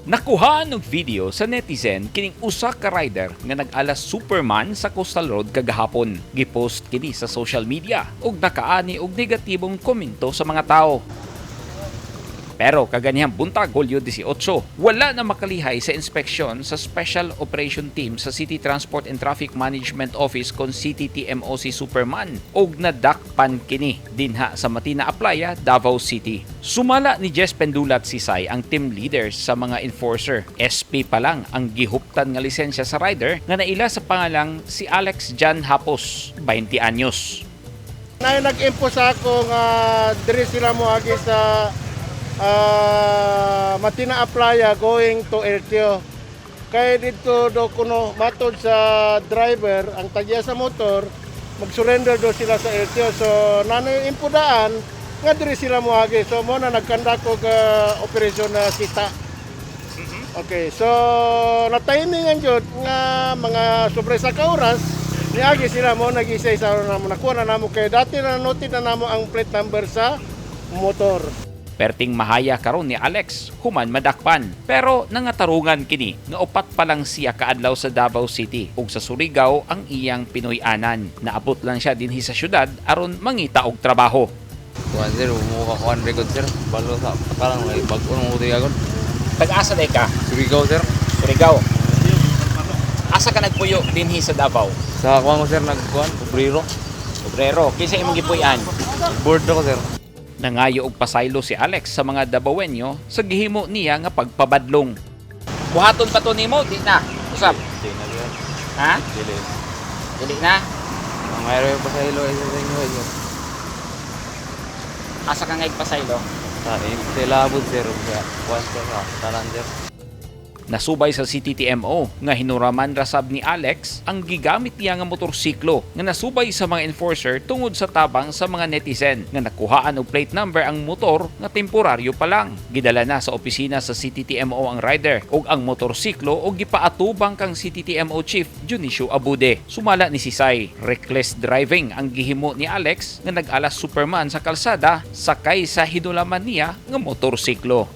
Nakuha og video sa netizen kining usa ka rider nga nag-alas Superman sa Coastal Road kagahapon. Gipost kini sa social media ug nakaani og negatibong komento sa mga tao. Pero kaganihang buntag, Hulyo 18, wala na makalihay sa inspeksyon sa Special Operation Team sa City Transport and Traffic Management Office kon CTTMO si Superman og nadakpan kini dinha sa Matina Aplaya, Davao City. Sumala ni Jess Pendulat Sisay, ang team leader sa mga enforcer, SP pa lang ang gihuptan nga lisensya sa rider nga naila sa pangalang si Alex Jan Hapos, 20 anyos. Na nag-info sa ako nga diri sila moagi sa Matina Aplaya going to LTO. Kay dito do kuno, matod sa driver, ang tagya sa motor, mag-surrender do sila sa LTO. So nanay info daan nga diri sila moagi. So mo na nagkanda ko ka operasyon na sita. Okay, so na-timing ang jud nga mga sobre sa ka oras niagi sila. Mo nag-isa sa namo, nakuha na namo kay dati na noted na namo ang plate number sa motor. Perting mahaya karon ni Alex human madakpan. Pero nangatarungan kini nga 4 pa lang siya kaadlaw sa Davao City ug sa Surigao ang iyang Pinoy-anan. Naabot lang siya dinhi sa syudad aron mangita og trabaho. Kuan sir, mo ka kuan record sir. Balo sa parang may bag-o nang utoy agad. Tag-asa day ka? Surigao, sir. Surigao. Asa ka nagpuyo dinhi sa Davao? Sa kuan ko sir, nagkuan obrero. Obrero, kinsa imong gipuy-an? Board ako, sir. Nangayo og pasaylo si Alex sa mga Dabawenyo sa gihimo niya nga pagpabadlong. Buhaton pa to nimo, di na? Usab. Di na sir. Ha? Dili. Dili na. Ang mayroon pa sa ilo ay sa inyo sir. Asa ka ngay pasaylo? Sa sila sir, sa kuan sir, sa tanan sir. Nasubay sa CTTMO nga hinuraman rasab ni Alex ang gigamit niya nga motorsiklo nga nasubay sa mga enforcer tungod sa tabang sa mga netizen nga nakuhaan og plate number ang motor nga temporaryo pa lang. Gidala na sa opisina sa CTTMO ang rider ug ang motorsiklo ug gipaatubang kang CTTMO Chief Dionisio Abude. Sumala ni Sisay, reckless driving ang gihimo ni Alex nga nag-alas Superman sa kalsada sakay sa hinulaman niya nga motorsiklo.